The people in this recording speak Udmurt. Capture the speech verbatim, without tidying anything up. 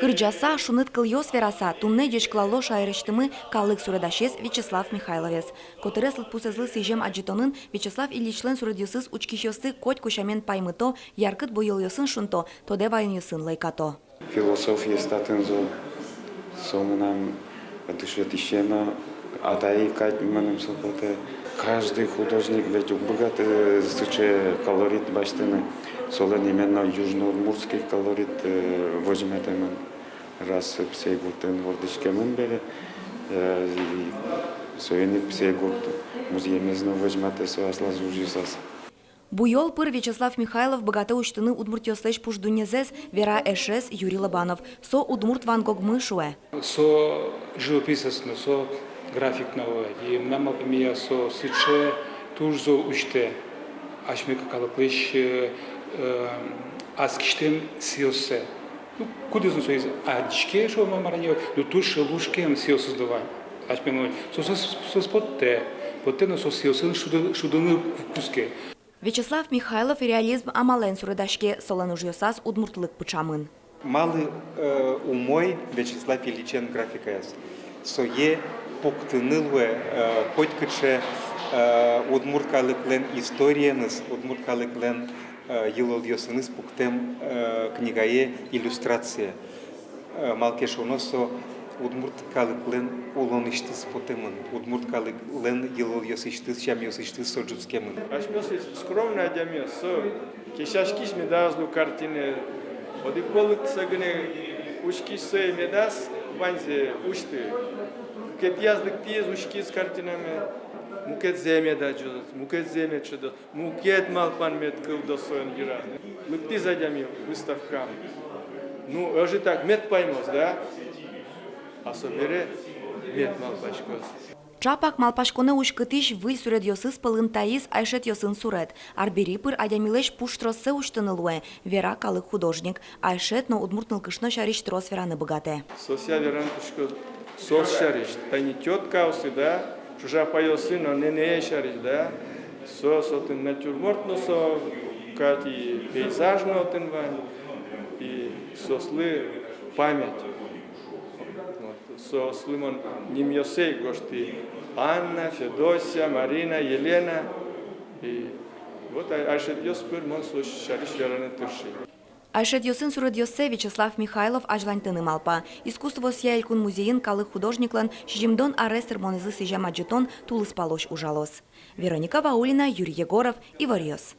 Кырӟаса, шуныт кылъёс вераса, туннэ ӟечкылало шаерысьтымы калык суредасез Вячеслав Михайловез. Котырес лыдпусэзлы сӥзем адӟытонын Вячеслав Ильичлэн суредъёсыз учкисьёсты котьку сямен паймыто, яркыт буёлъёсын шунто, тодэ ваёнъёсын лэйкато. Философиез татын зол, со мынам дышетӥсе но, атае кадь мыным со потэ. Каждый художник ведь уг быгаты сыӵе колорит басьтыны. Солэн именно южноудмуртский колорит, э, возьматэмын. Раз Псей гуртын вордӥськемын бере, э, и соин ик Псей гурт музъемез но возьматэ со аслаз ужъёсаз. Буёл пыр Вячеслав Михайлов быгатэ усьтыны удмуртъёслэсь пуш дуннезэс, вера эшез Юрий Лобанов. Со удмурт Ван Гогмы, шуэ. Со живописец но, со график но, и мынам малпамея, со сыӵе туж зол усьтэ асьме калыклэсь, э, э, аскисьтэм сӥёссэ. Ну, кудӥз но соиз адӟиське, шуом, мар-а ни, но туж лушкем сӥёсыз но вань. Асьмелэн со, со, со, со поттэ, поттэ но со сӥёсын шуды-, шудыны ку-, кутске. Вячеслав Михайлов реализм амалэн суредаське, солэн ужъёсаз удмуртлык пыӵамын. Малы, э, умой Вячеслав Ильичен графикаяз? Сое пуктыны луэ, э, котькыӵе, э, удмурт калыклэн историеныз, удмурт калыклэн, э, йылолъёсыныз пуктэм, э, книгае иллюстрация. Э, малы ке шуоно, со удмурт калыклэн улонысьтыз потэмын, удмурт калыклэн йылолъёсысьтыз, сямъёсысьтыз со ӝутскемын. Асьмеос скромной адямиос, со кесяськись медаз лу картинае. Одӥг пол лыктыса гинэ учкись, сое медаз ваньзэ усьты. Кыкетӥяз лыктӥз, учкиз картинаме, мукетсэ мед адӟоз, мукетсэ мед шӧдоз. Мукет малпан мед кылдоз соин йыраз. Лыктӥз адями выставкаын. Ну, ӧжытак мед паймоз, да? А собере мед малпаськоз. Ӵапак малпаськонэ уськытӥсь выль суредъёсыз пӧлын таиз айшетъёсын суред. Арбери пыр адямилэсь пуштроссэ усьтыны луэ, вера калык художник. Айшет но удмурт нылкышно сярысь трос вераны быгатэ. Соосъя вераны кутско, соос сярысь. Тани тёткаосы, да, ӵужапайёсы но нэнэе сярысь, да. Соос отын натюрморт но, со кадь и пейзаж но отын вань, и соослы память. Вот. Соослы мон нимъёссэ гожтӥ: Анна, Федосья, Марина, Елена. И вот ай-, айшетъёс пыр мон соос сярысь вераны тырши. Айшетъёсын суредъёссэ Вячеслав Михайлов азьланьтыны малпа. Искусствоосъя элькун музейын калык художниклэн сизьымдон арес тырмонэзлы сӥзем адӟытон тулыспалозь ужалоз. Вероника Ваулина, Юрий Егоров, «Иворъёс».